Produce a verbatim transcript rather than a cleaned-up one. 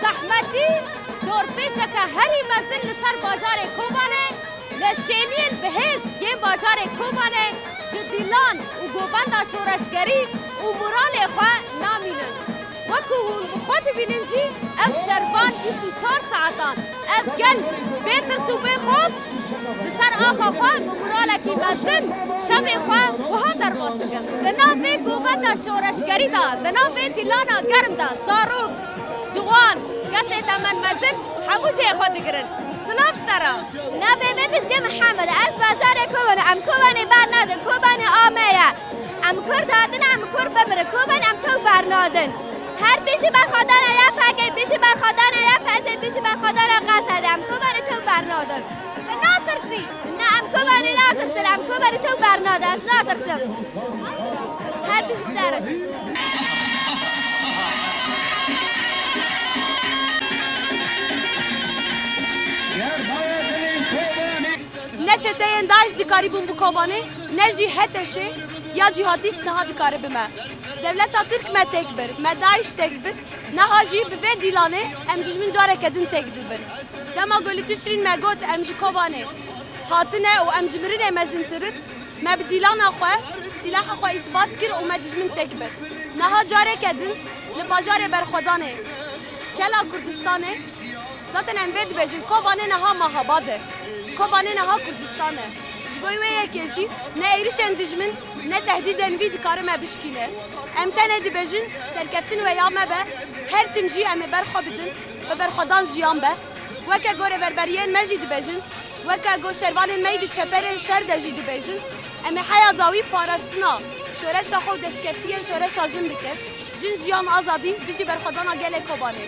Zehmetî dorpêçeke herî mezin li ser bajarê Kobanê, leşêniyên bihêz yên bajarê Kobanê ji dîlan û govenda şoreşgerî û moralê xwe namînin. Wekî hûn bi xwe dibînin jî ev şervan bîst û çar saetan, ev gel bê tirs û bê xof di ser axa xwe bi moralekî mezin şevê xwe wiha derbas dikin. Di nav vê govenda şoreşgerî de, di nav vê dîlana germ de zarok, ciwan, kesê temenmezin hemû cihê xwe digirin. Silav ji te re. Navê min Mizgê Mihemed e. Ez bajarê Kobanê. Em Kobanê bernadin. Kobanê a me ye. Em Kurd hatin, em Kurd bimirin. Kobanê em tew bernadin. Her bijî berxwedana YPG'ê, bijî berxwedana YPJ'ê, bijî berxwedana Xesedê. Em Kobanê tew bernadin. Min natirsî. Na, em Kobanê natirsin. Em Kobanê tew bernadin. Ez natirsim. Her bijî şer. Ne çeteyên DAIŞ dikarîbûn bi Kobanê, ne jî HTŞ'ê ya cîhatîst niha dikare bi me. Dewleta Tirk me têk bir, me DAIŞ têk bir, niha jî bi vê dîlanê em dijmin careke din têk dibin. Dema ku li Tişrîn me got, em ji Kobanê hatine û em ji mirinê mezintir in, me bi dîlana xwe, sîlaha xwe îsbat kir û me dijmin têk bir. Niha careke din li bajarê Berxwedanê, kela Kurdistanê, zaten em vê dibêjin, Kobanê niha Mahabad e. Kobanê niha Kurdistan e. Ji bo wê yekê jî ne êrişên dijmin, ne tehdîdên vî dikare me bişkîne. Em tenê dibêjin, serkeftin we ya me be, her tim jî em ê ber xwe bidin, bi Berxwedan jiyan be. Weke ku rêberberiyên me jî dibêjin, weke ku şervanên me yî di çeperên şer de jî dibêjin, em ê heya dawî parastina şoreşa xwe û destkeftiyên şoreşa jin bikin. Jin, jiyan, azadî, bijî berxwedana gelê Kobanê.